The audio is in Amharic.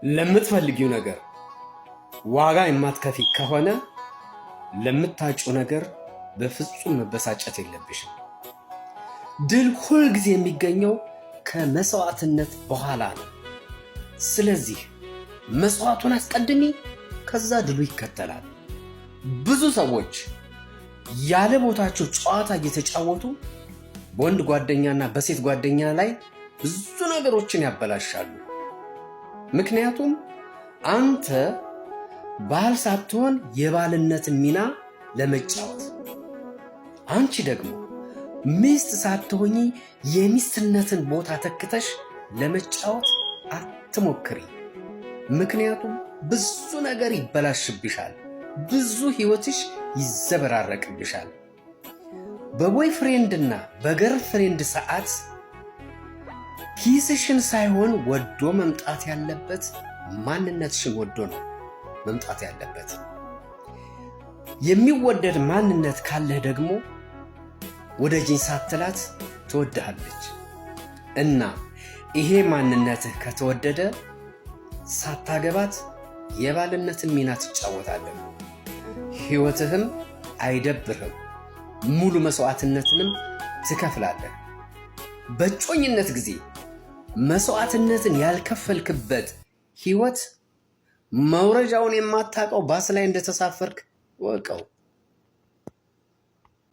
ለምትፈልጊው ነገር ዋጋ የማትከፊ ከሆነ ለምታጪው ነገር በፍጹም መበሳጨት የለብሽም። ድል ሁልጊዜ የሚገኘው ከመስዋዕትነት በኋላ ነው። ስለዚህ መስዋዕቱን አስቀድሚ፣ ከዛ ድሉ ይከተላል። ብዙ ሰዎች ያለ ቦታቸው ጨዋታ እየተጫወቱ በወንድ ጓደኛና በሴት ጓደኛ ላይ ብዙ ነገሮችን ያበላሻሉ። ምክንያቱም አንተ ባል ሳትሆን የባልነትን ሚና ለመጫወት፣ አንቺ ደግሞ ሚስት ሳትሆኚ የሚስትነትን ቦታ ተክተሽ ለመጫወት አትሞክሪ። ምክንያቱም ብዙ ነገር ይበላሽብሻል፣ ብዙ ህይወትሽ ይዘበራረቅብሻል። በ boyfriend ና በ girlfriend ሰዓት ኪስሽን ሳይሆን ወዶ መምጣት ያለበት ማንነትሽን ወዶ ነው መምጣት ያለበት። የሚወደድ ማንነት ካለህ ደግሞ ውደጂኝ ሳትላት ትወድሃለች። እና ይሄ ማንነትህ ከተወደደ ሳታገባት የባልነትን ሚና ትጫወታለህ። ሕይወትህም አይደብርህም። ሙሉ መስዋዕትነትንም ትከፍላለህ። በእጮኝነት ጊዜ መስዋዕትነትን ያልከፈልክበት ሕይወት መውረጃውን የማታውቀው ባስ ላይ እንደተሳፈርክ ወቀው።